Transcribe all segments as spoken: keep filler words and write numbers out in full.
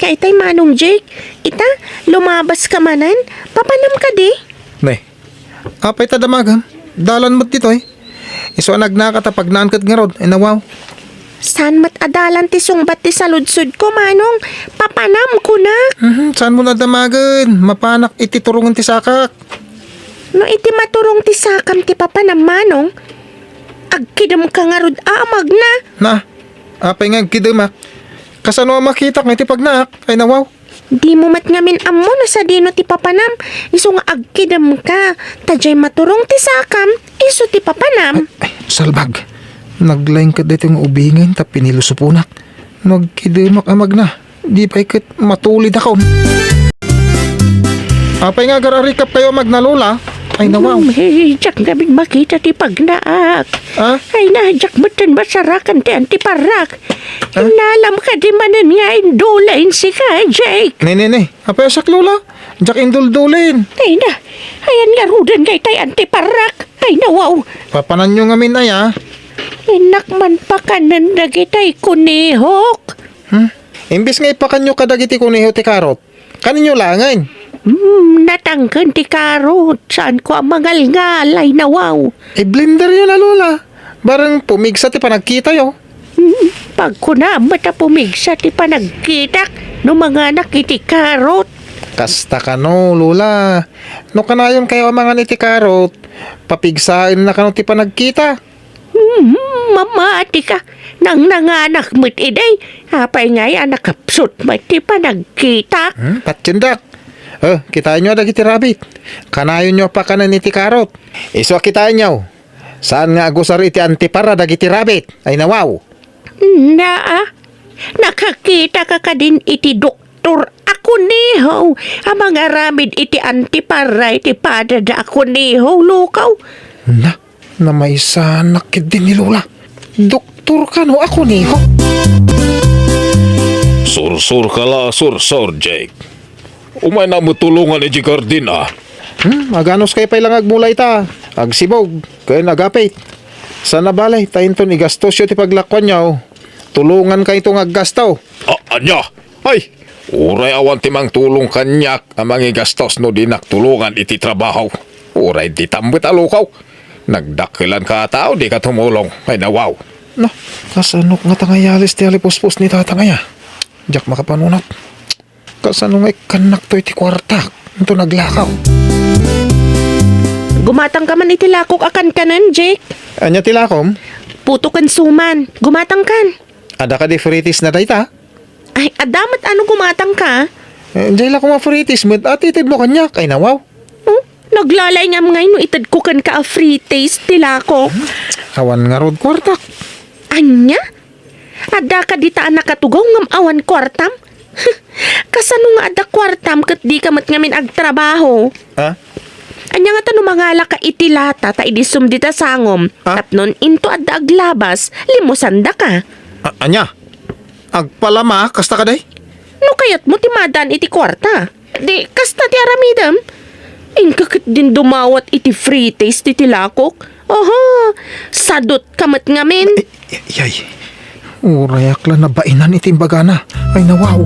ka itay, Manong Jake. Ita, lumabas ka manen. Papanam kadi? Ne, apay ta damagem? Dalan met ditoy. Isu a nagnaak ta pagnaan ket ngarud, ay nawaw. Saan met a dalan ti sungbat ti saludsodko, Manong? Papanam, kuna. Mhm, saan mo na damagen? Mapanak iti turongen ti sakak. No iti maturong ti sakam ti papanam, Manong, agkidemka ngarud a amagna. Na, apay nga agkidemak? Kasano a makitak nga iti pagnaak? Ay nawaw. Dimo met ngamin ammo no sadino ti papanam, isu nga agkidemka. Ta diay maturong ti sakam, isu ti papanam. Ay, ay, salbag. Naglaing ket daytoy nga ubingen ta pinilusuponak. No agkidemak a magna, di pay ket matulidakon. Apay nga agar-arikapkayo a magna, Lola? Ay, nawaw. Hmm, hey, diak ngamin makita ti pagnaak. Ah? Ay na, diak metten masarakan ti antiparak. Ah? Nalam kadi manen nga indulin sika, Jake? Ne, ne, ne. Apay a siak, Lola? Diak induldulin. Ay na, ayan ngaruden nga itay antiparak. Ay, nawaw. Papananyo ngamin aya? Innak man pakanen dagitay kunihok. Hmm? Imbes nga ipakanyo kadagiti kuneho ti karot, kaninyo laengen. Hmm, natangken ti karot. Saanko a mangalngal, ay nawaw. I-blenderyo na, Lola. Bareng pumigsa ti panagkitayo. Hmm, pagkunam met a pumigsa ti panagkitak no manganak iti karot. Kasta kano, Lola. No kanayonkayo a mangan iti karot, papigsaenna kano ti panagkita. Hmm, mamati ka. Nangnanganak met idi. Apay ngay a nakapsut met ti panagkitak? Hmm, patiendak. Eh, kitaenyo a dagiti rabbit. Kanayonyo a pakanen iti karot. Isu a kitaenyo. Saan nga agusar iti antipara dagiti rabbit? Ay nawaw. Naa, nakakita ka kadin iti doktor a kuneho a mangaramid iti antipara iti padada a kuneho, lukaw? Na, namaysanak ketdi ni Lola. Doktor kano a kuneho? Sursor ka la, sursor, Jake. Umayna met tulongan idiay gardin, a. Hmm, aganuskay pay la nga agmula ita. Agsibog, ken agapit. Saan a bale, ta inton igastosyo ti paglakuanyo, tulongankayto nga aggasto. A, ania? Ay, uray awan ti mangtulong kaniak a mangigastos no dinak tulongan iti trabaho. Uray ditam met a lukaw. Nagdakkelanka a tao, dika tumulong. Ay, nawaw. No, kasanok ngata nga iyalis ti alipuspos ni Tatang aya? Diak makapanunot. Kasano nga ikkannakto iti kuartak? Inton aglakaw. Gumatangka man iti lakok a kankanen, Jake. Ania ti lakom? Puto ken suman. Gumatangkan. Adda kadi fritis na dayta? Ay, adda met ano gumatangka? Eh, diay lakom a fritis met, itedmo kaniak. Ay, nawaw. Hmm? Naglalay ngam ngay no itedko kenka a fritis ti lakok. Awan ngarud kuartak. Ania? Adda ka dita a nakatugaw ngem awan kuartam? Kasano nga adda kuartam ket dika met ngamin agtrabaho? Ha? Ania ngata no mangalaka iti lata ta idisum dita sangom, ha? Tapnon into adda aglabas, limusandaka. A-, ania? Agpalama, kasta kadi? No kayatmo ti madan iti kuarta. Di, kasta ti aramidem. Inka ketdin dumawat iti fritis ti tilakok. Oho, sadutka met ngamin. Ay, ay, ay. Urayak la nabainan iti imbagana. Ay, nawaw.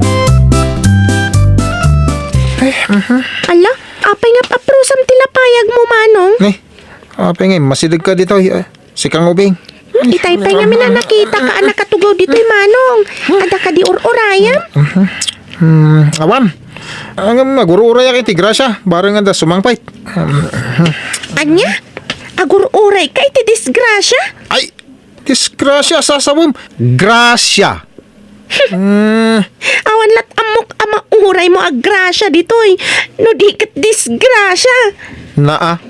Ay, mhm. Ala, apay nga aprusam ti lapayag mo, Manong? Ni, apay nga, masideg ka ditoy. Ay, Sika nga ubing. Hmm, itay pay ngamin a nakita ka a nakatugaw ditoy, Manong. Adda kadi ur-urayam? Mhm. Hmm, awan. Ngem agur-urayak iti grasya, bareng adda sumangpet. Hmm. Ania? Agur-uray ka iti disgrasya? Ay, disgrasya, sasawem. Grasya. Hmm. Awan lat ammok a mauray mo a grasya ditoy, no di ket disgrasya. Naa,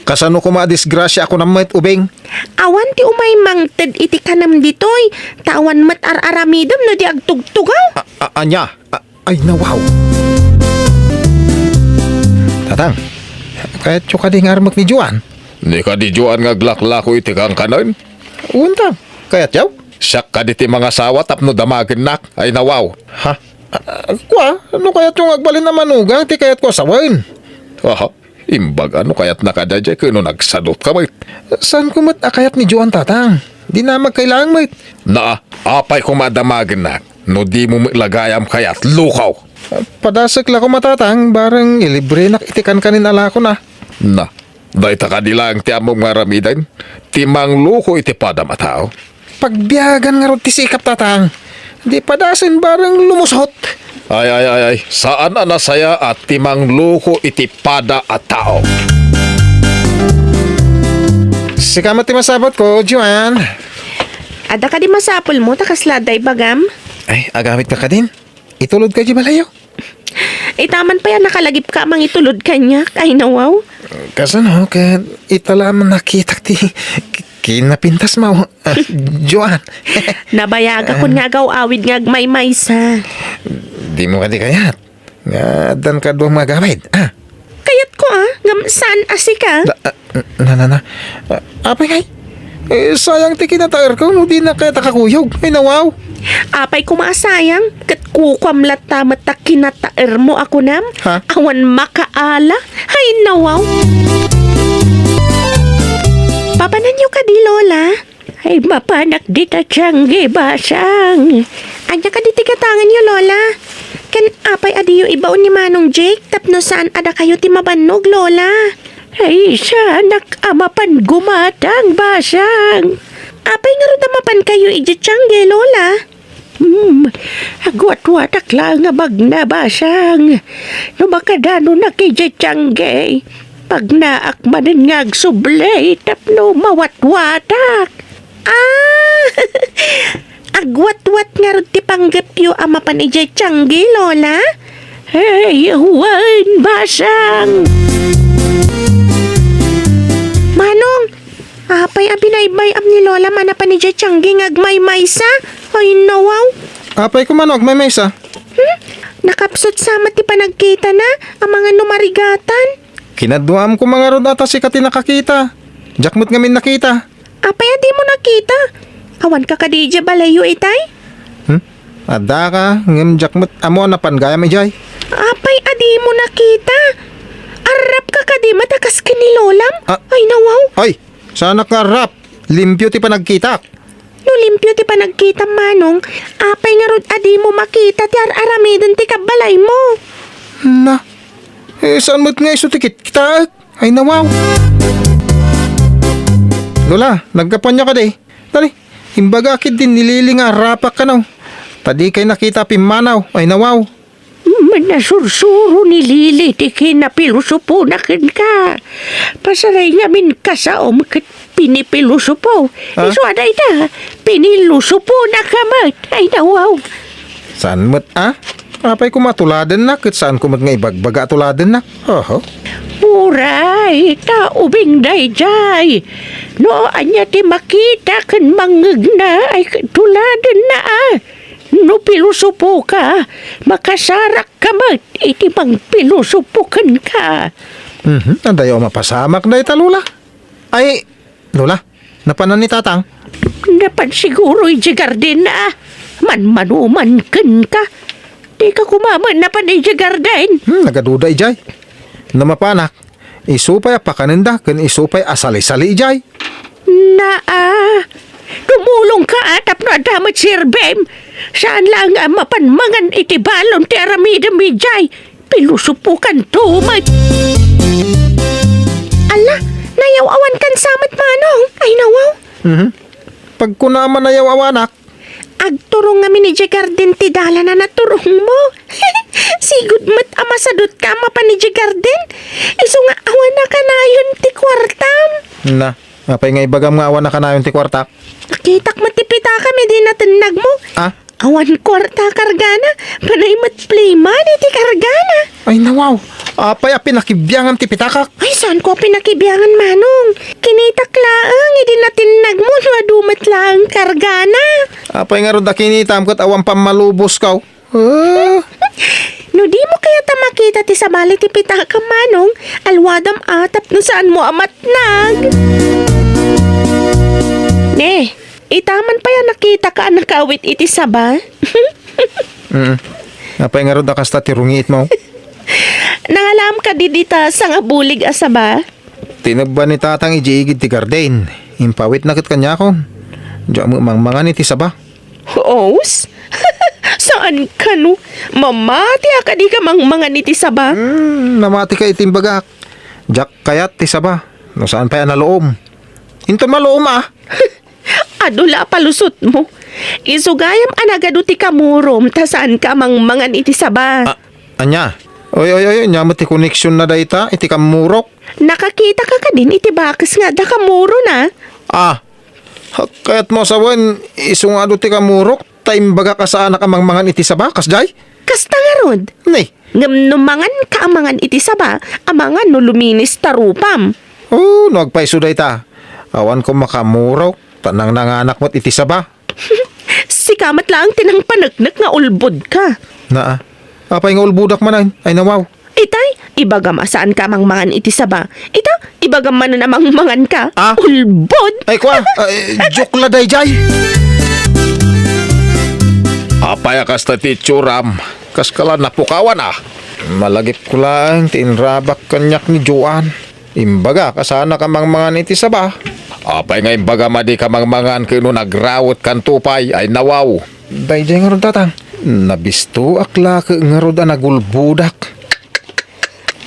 kasano koma a disgrasya a kunam met, ubing? Awan ti umay mangted iti kanem ditoy, ta awan met ar-aramidem no di agtugtugaw. A-, a-, ania? A-, ay, nawaw. Tatang, kayatyo kadi nga armek ni Juan? Ni kadi Juan nga aglaklako iti kankanen? Wen, Tang. Kayatyo? Siak kadi ti mangasawa tapno damagennak. Ay, nawaw. Ha? Ah, kua, no kayatyo nga agbalin a manugang ti kayatko a sawen? Aha, imbag a no kayatna kadi daydiay ket no nagsadutka met. Saanko met a kayat ni Juan, Tatang. Dinamagkay laeng met. Naa, apay koma a damagennak? No dimo met la gayam kayat, lukaw. Padasek la koma, Tatang, bareng ilibrenak iti kankanin a lakona. Na, dayta kadi laeng ti ammom nga aramiden? Ti mangluko iti padam a tao? Pagbiagan ngarud ti sikap, Tatang. Di padasen bareng lumusot. Ay, ay, ay, ay. Saan a nasaya a ti mangluko iti pada a tao. Sika met ti masapulko, Joan. Adda kadi masapulmo ta kasla adda ibagam? Ay, agawidka kadin. Itulodka idiay balayyo. Ita man pay a nakalagipka a mangitulod kaniak, ay nawaw. Kasano ket ita la met nakitak ti kinapintasmo, Joan. Nabayagakon nga agaw-awid nga agmaymaysa. Dimo kadi kayat nga addan kaduam nga agawid, a? Kayatko a, ngem saan a sika? Na, a, na, na, na. A, apay ngay? E, sayang ti kinataerko no dinak kayat a kakuyog. Ay, nawaw. Apay koma a sayang, ket kukuam latta met ta kinataermo a kunam? Ha? Awan makaala. Ay, nawaw. Papananyo kadi, Lola? Ay, mapanak dita tiangge, basang. Ania kadi ti gatanganyo, Lola? Ken apay a diyo ibaon ni Manong Jake tapno saan a dakayo ti mabannog, Lola? Ay, saanak a mapan gumatang, basang. Apay ngarud a mapankayo idiay tiangge, Lola? Hmm, agwatwatak laeng a magna, basang. No makadanonak idiay tiangge, magnaak manen nga agsubli tapno mawatwatak. Ah! Agwatwat ngarud ti panggepyo a mapan idiay tiangge, Lola? Ay, wen, basang! Manong, apay a binaybay-am ni Lola manapan idiay tiangge nga agmaymaysa? Ay, nawaw! Apay koma no agmaymaysa? Hmm? Nakapsut sa met ti panagkitana, amangan no marigatan. Kinaduaam koma ngarud a ta sika ti nakakita. Diak met ngamin nakita. Apay a dimo nakita? Awanka kadi idiay balayyo itay? Hmm? Addaka, ngem diak met ammo a napan gayam idiay. Apay a dimo nakita? Arrapka kadi met a kas ken ni Lolam? Ah. Ay, nawaw. Ay, saanak nga arrap. Limpio ti panagkitak. No limpio ti panagkitam, Manong, apay ngarud a dimo makita ti ar-aramiden ti kabbalaymo? Na, e, saan met nga isu ti kitkitaek? Ay, nawaw. Lola, naggapuanyo kadi? Dali, imbagak iti ni Lili nga arrapak kano. Ta dikay nakita a pimmanaw. Ay, nawaw. Manasursuro ni Lili ti kinapilosopona kenka. Pasaray ngamin kasaom ket pinipilosopo. Ah? Isu a dayta, pinilosoponaka met. Ay, nawaw. Saan met, a? Apay koma a tuladenna, ket saanko met nga ibagbaga a tuladenna. Oho. Uray, ta ubing daydiay. No ania ti makita ken mangngegna, ay tuladenna, a. No pilosopoka, makasarakka met iti mangpilosopo kenka. Mhm, adayo a mapasamak dayta, Lola. Ay, Lola, napanan ni Tatang? Napan siguro idiay garden a. Manmanuman kenka. Dika koma met napan idiay garden. Hmm, nagaduda idiay. No mapanak, isu pay a pakanenda ken isu pay a salisali idiay. Naa, tumulongka a tapno adda met serbim. Saan laeng a mapan mangan iti balon ti aramidem idiay. Pilosopokanto met. Ala, nayaw-awankan sa met, Manong. Ay, nawaw. Mhm. Pagkunam a nayaw-awanak, agturong ngamin idiay garden ti dalan a naturongmo. Sigud met a masadutka a mapan idiay garden. Isu nga awan a kanayon ti kuartam. Na, apay nga ibagam nga awan a kanayon ti kuartak? Nakitak met ti pitakam idi natennagmo. Ah? Awan kuarta kargana. Panay met play money ti kargana. Ay, nawaw. Apay a pinakibiangam ti pitakak? Ay, saanko a pinakibiangan, Manong. Kinitak laeng idi natennagmo no adu met laeng kargana. Apay ngarud a kinitam ket awan pammaluboskaw? Ah. No dimo kayat a makita ti sabali ti pitakam, Manong, alwadam a tapno saanmo a matnag. Ne, ita man pay a nakitaka a nakawit iti saba? Mm. Apay ngarud a kasta ti rungiitmo? Nangalaam kadi dita sangabulig a saba? Tinebba ni Tatang idiay igid ti garden. Impawitna ket kaniakon. Diak met mangmangan iti saba. Os? Saan kano? Mamati a kadi ka mangmangan iti saba? Hmm, namati ka iti imbagak. Diak kayat ti saba. No saan pay a naloom. Inton maloom, ah. Adu la a palusotmo. Isu gayam a nagadu ti kamurom ta saan ka mangmangan iti saba. Ah, ania? Oy, oy, oy, ania met ti koneksionna dayta iti kammurok? Nakakita ka kadin iti bakes nga adda kammurona? Ah, kayatmo a sawen, isu nga adu ti kammurok, ta imbagak a saanak a mangmangan iti saba, kasdiay? Kasta ngarud. Ni? Ngem no mangan ka a mangan iti saba, amangan no luminis ta rupam. Oh, no agpayso dayta. Awan ko makamurok, ta nangnanganak met iti saba. Sika met laeng ti nangpaneknek nga ulbod ka. Naa. Apay nga ulbodak manen? Ay, nawaw. Itay, ibagam a saan ka mangmangan iti saba. Ita, ibagam manen a mangmangan ka. Ah? Ulbod! Ay, kwa, ay, joke la dayjay. Apay a kasta ti itsuram? Kas ka la napukawan, ah. Malagipko laeng ti inrabak kaniak ni Joan. Imbagak a saanak a mangmangan iti saba. Apay nga imbagam a dika mangmangan ket no nagrawetkanto pay ay nawaw. Daydiay ngarud, Tatang. Nabistoak la ket ngarud a nagulbodak.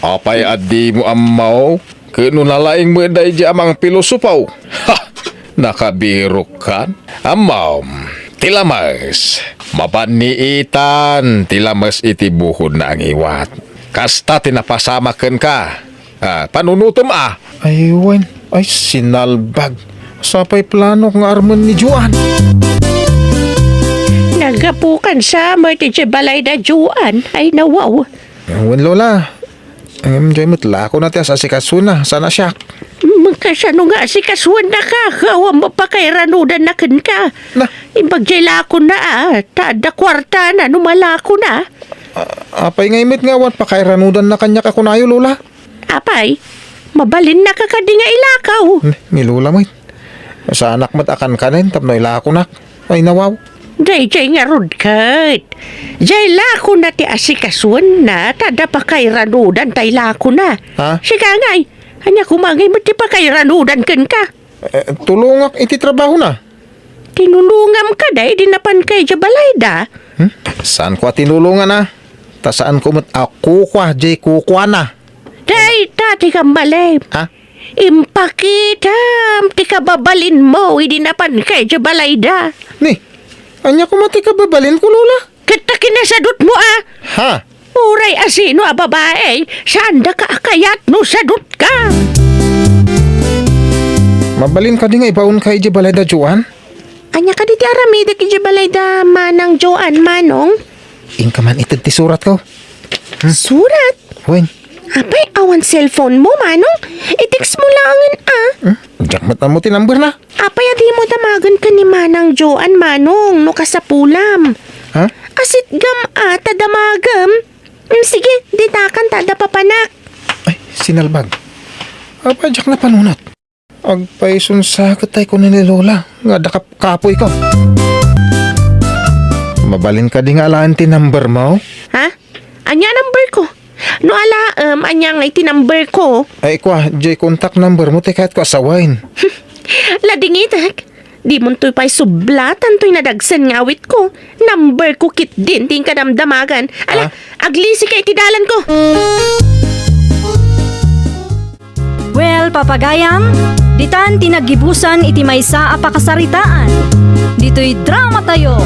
Apay a dimo ammo ket no nalaing met daydiay a mangpilosopo? Ha! Nakabirokkan? Ammom, ti lames. Mapanniitan ti lames iti bukodna a ngiwat. Kasta ti napasamak kenka. Ah, panunutem a. Ay, wen. Ay, sinalbag. Sapay planok nga armen ni Joan. Naggapukan sa met iti balay da Joan. Ay, nawaw. Wen, Lola. Ngem, diay met lakona ti as-asikasona. Sana siak. Mm, kasano nga asikasona ka? Awan mapakairanudan na kenka. Na. Imbag diay lakona, ah. Ta adda kuartana no malakona. Ah, apay ngay met nga awan pakairanudan na kaniak a kunayo, Lola? Apay, mabalinna ka kadi nga ilakaw? Ni, ni Lola met. Saanak met a kankanen tapno ilakonak. Ay, nawaw. Daydiay ngarud ket. Diay lakona ti asikasona, ta adda pakairanudan ta ilakona. Ha? Sika ngay, ania koma ngay met ti pakairanudan kenka? Eh, tulongak iti trabahona. Tinulongam kada idi napanka idiay balayda. Hmm? Saanko a tinulongan a? Ta saanko met a kukua diay kukuana. Dayta ti kammalem. Ha? Impakitam ti kababalinmo idi napanka idiay balayda. Ni, ania koma ti kababalinko, Lola? Ket ta kinasadutmo a. Ha? Uray asino a babae, saandaka a kayat no sadutka. Mabalin kadi nga ibaonka idiay balayda Joan? Ania kadi ti aramidek idiay balayda Manang Joan, Manong? Inka man ited ti suratko. Hmm? Surat? Wen. Apay, awan cellphone mo, Manong? I-text mo laengen, ah. Hmm? Diak met ammo ti number na. Apay a dimo damagen ken ni Manang Joan, Manong, no kasapulam? Ha? Asitgam a ta damagem. Mm, sige, ditakan ta adda papanak. Ay, sinalbag. Apay, diak napanunot. Agpayson sa ket tay kuno ni Lola nga adda kap-, kapoyko. Mabalin kadi nga alaen ti number mo? Ha? Ania number ko? No alaem, ania ngay ti number ko? Ay, kua, diay contact number mo ti kayatko a sawen. Ladingitek, dimontoy pay sublatan toy nadagsen nga awitko. Number ko ketdin ti inka damdamagan. Ala, ah? Aglisi ka iti dalan ko. Well, papagayam, ditan ti naggibusan iti maysa a pakasaritaan. Ditoy drama tayo.